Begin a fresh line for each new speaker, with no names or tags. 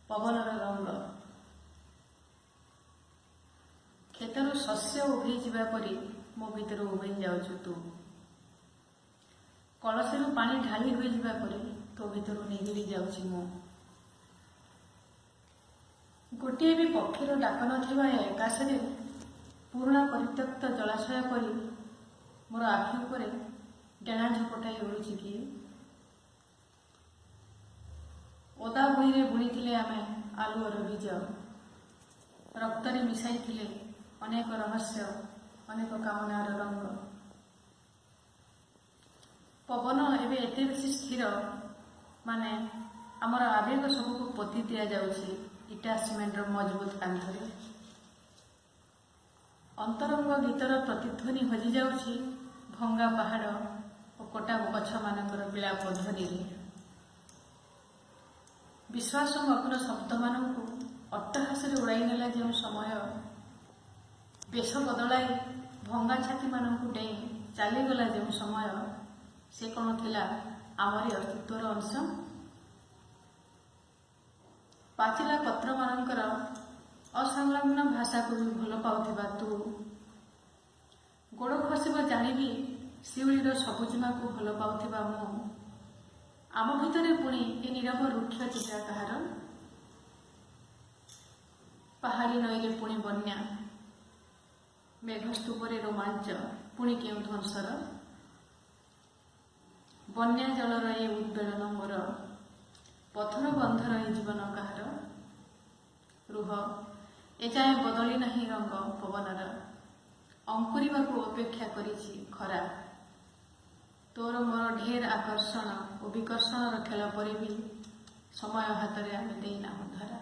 ପବନର ରଙ୍ଗ। କ୍ଷେତରୁ ଶସ୍ୟ ଉଭେଇ ଯିବା ପରି ମୋ ଭିତରୁ ଉଭେଇ ଯାଉଛୁ ତୁ। କଳସୀରୁ ପାଣି ଢାଳି ହୋଇଯିବା ପରି ତୋ ଭିତରୁ ନିଗିଡ଼ି ଯାଉଛି ମୁଁ। ଗୋଟିଏ ବି ପକ୍ଷୀର ଡାକ ନଥିବା ଏ ଆକାଶରେ ପୁରୁଣା ପରିତ୍ୟକ୍ତ ଜଳାଶୟ ପରି ମୋର ଆଖି ଉପରେ ଡେଣା ଝପଟାଇ ଉଡ଼ୁଛି କିଏ? ଓଦା ଭୂଇଁରେ ବୁଣିଥିଲେ ଆମେ ଆଲୁଅର ବୀଜ, ରକ୍ତରେ ମିଶାଇଥିଲେ ଅନେକ ରହସ୍ୟ, ଅନେକ କାମନାର ରଙ୍ଗ। ପବନ ଏବେ ଏତେ ବେଶୀ ସ୍ଥିର, ମାନେ ଆମର ଆବେଗ ସବୁକୁ ପୋତି ଦିଆଯାଉଛି ଇଟା ସିମେଣ୍ଟର ମଜବୁତ କାନ୍ଥରେ। ଅନ୍ତରଙ୍ଗ ଗୀତର ପ୍ରତିଧ୍ୱନି ହଜିଯାଉଛି ଭଙ୍ଗା ପାହାଡ଼ ଓ କଟା ଗଛମାନଙ୍କର ବିଳାପ ଧ୍ୱନିରେ। ବିଶ୍ୱାସମଗ୍ନ ଶବ୍ଦମାନଙ୍କୁ ଅଟ୍ଟହାସରେ ଉଡ଼ାଇ ନେଲା ଯେଉଁ ସମୟ, ବେଶ ବଦଳାଇ ଭଙ୍ଗା ଛାତିମାନଙ୍କୁ ଡେଇଁ ଚାଲିଗଲା ଯେଉଁ ସମୟ, ସେ କ'ଣ ଥିଲା ଆମରି ଅସ୍ତିତ୍ୱର ଅଂଶ? ପାଚିଲା ପତ୍ରମାନଙ୍କର ଅସଂଲଗ୍ନ ଭାଷାକୁ ବି ଭଲ ପାଉଥିବା ତୁ, ଗୋଡ଼ ଖସିବ ଜାଣିବି ଶିଉଳିର ସବୁଜିମାକୁ ଭଲ ପାଉଥିବା ମୁଁ, ଆମ ଭିତରେ ପୁଣି ଏ ନୀରବ ରୁକ୍ଷ ଚେହେରା କାହାର? ପାହାଡ଼ି ନଈରେ ପୁଣି ବନ୍ୟା, ମେଘସ୍ତୂପରେ ରୋମାଞ୍ଚ, ପୁଣି କେଉଁ ଧ୍ୱଂସର? ବନ୍ୟା ଜଳର ଏ ଉଦ୍ବେଳନ ମୋର, ପଥର ବନ୍ଧର ଏ ଜୀବନ କାହାର? ରୁହ, ଏଯାଏଁ ବଦଳି ନାହିଁ ରଙ୍ଗ ପବନର, ଅଙ୍କୁରିବାକୁ ଅପେକ୍ଷା କରିଛି ଖରା। ତୋର ମୋର ଢେର ଆକର୍ଷଣ ଓ ବିକର୍ଷଣର ଖେଳ ପରେ ବି ସମୟ ହାତରେ ଆମେ ଦେଇନାହୁଁ ଧରା।